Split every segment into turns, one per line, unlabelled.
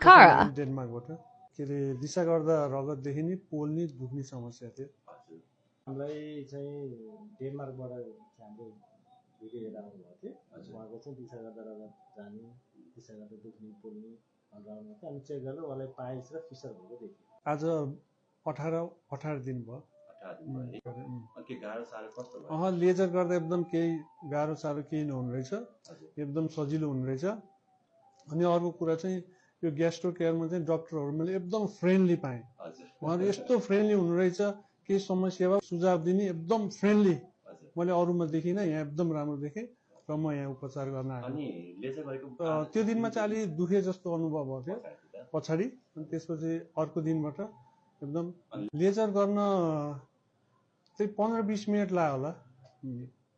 Kara.
डेनमार्कबाट के अरे दिशा गर्दा रगतदेखि नि पोल्ने दुख्ने समस्या थियो।
हामीलाई चाहिँ डेनमार्कबाट हाम्रो भिडियो हेरेर आउनुभएको थियो। उहाँको चाहिँ दिशा गर्दा रगत जाने, दिशा गर्दा दुख्ने पोल्ने हल्लाउनु थियो। हामी चेक गरेर उहाँलाई पाइल्स र फिसर भएको देख्यौँ।
आज 18 दिन भयो। लेजर गर्दा एकदम केही गाह्रो साह्रो केही नहुने रहेछ, एकदम सजिलो हुने रहेछ। अनि अर्को कुरा चाहिँ यो ग्यास्ट्रो केयरमा चाहिँ डक्टरहरू मैले एकदम फ्रेन्डली पाएँ। उहाँहरू यस्तो फ्रेन्डली हुनु रहेछ, केही समस्या भयो सुझाव दिने एकदम फ्रेन्डली मैले अरूमा देखिनँ, यहाँ एकदम राम्रो देखेँ र म यहाँ उपचार गर्न आएको। त्यो दिनमा चाहिँ अलि दुखे जस्तो अनुभव भएको थियो पछाडि, अनि त्यसपछि अर्को दिनबाट एकदम लेजर गर्न चाहिँ 15-20 मिनट लाग्यो होला।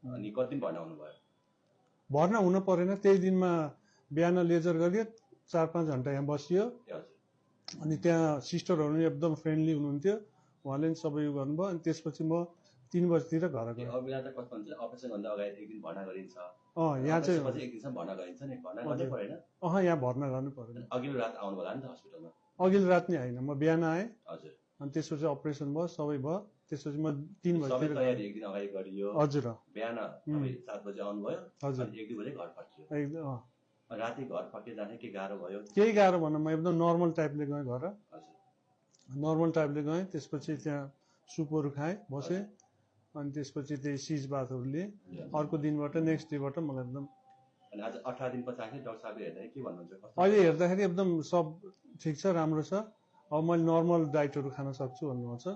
अनि कति भर्ना हुनुभयो?
भर्ना हुन परेन, त्यही दिनमा बिहान लेजर गरियो, 4-5 घन्टा यहाँ बसियो। अनि त्यहाँ सिस्टरहरू पनि एकदम फ्रेन्डली हुनुहुन्थ्यो, उहाँले पनि सबै उयो गर्नुभयो। अनि त्यसपछि म 3 बजीतिर घर गएँ।
अघिल्ला त कस्तो हुन्छ, अपरेसन भन्दा अगाडि एक दिन भर्ना गरिन्छ।
यहाँ चाहिँ
एक दिनसम्म भर्ना गरिन्छ नि, भर्ना गर्नै परेन?
यहाँ भर्ना गर्नु परेन।
अघिल्लो रात आउनु होला नि त हस्पिटलमा?
अघिल्लो रात नै होइन, म बिहान आएँ।
हजुर।
अनि त्यसपछि अपरेसन भयो, सबै भयो। त्यसपछि म 3 बजीतिर
तयारी एक दिन अगाडि गरियो।
हजुर।
बिहान 7 बजे आउनुभयो,
हजुर।
1-2 बजे घर फर्कियो।
एकदम
राति घर फर्के जाने के गाह्रो भयो?
केही गाह्रो भन्न, म एकदम नर्मल टाइपले गएँ घर।
हजुर।
नर्मल टाइपले गएँ, त्यसपछि त्यहाँ सुपहरू खाएँ, बसेँ। अनि त्यसपछि त्यही सिज बाथहरू लिएँ। अर्को दिनबाट नेक्स्ट डेबाट मलाई एकदम।
अनि आज 18 दिन पछाडि डाक्टर साहबले हेर्दा के भन्नुहुन्छ?
अहिले हेर्दाखेरि एकदम सब ठिक छ, राम्रो छ। अब मैले नर्मल डाइटहरू खान सक्छु भन्नुहुन्छ।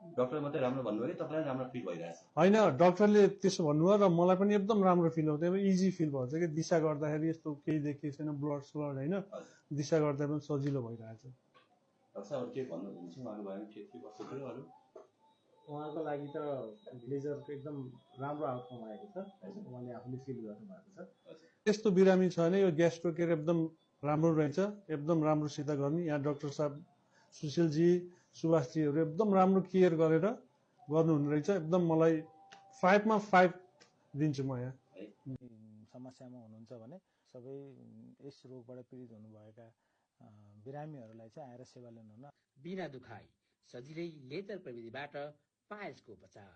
डाक्टर मात्रै राम्रो भन्नुभयो कि तपाईँलाई राम्रो फिल भइरहेछ?
होइन, डाक्टरले त्यसो भन्नुभयो र मलाई पनि एकदम राम्रो फिल हुँदै, इजी फिल भन्छ कि दिशा गर्दाखेरि यस्तो केही देखिएको छैन, ब्लड स्लड होइन, दिशा गर्दा पनि सजिलो भइरहेछ।
डाक्टर साहब के भन्नुहुन्छ उहाँको बारेमा? के कस्तो थियो अरू?
उहाँको लागि त लेजरको एकदम राम्रो आउटकम आएको छ, उहाँले आफूले फिल गर्नुभएको छ।
यस्तो बिरामी छ भने यो ग्यास्ट्रो केयर एकदम राम्रो रहेछ, एकदम राम्रोसित गर्ने। यहाँ डाक्टर साहब सुशीलजी, सुभाषजीहरू एकदम राम्रो केयर गरेर गर्नुहुने रहेछ। एकदम मलाई 5 मा 5 दिन्छु म। यहाँ
समस्यामा हुनुहुन्छ भने सबै यस रोगबाट पीडित हुनुभएका बिरामीहरूलाई चाहिँ आएर सेवा लिनुहुन।
बिना दुखाइ सजिलै लेजर प्रविधिबाट पाइल्सको उपचार।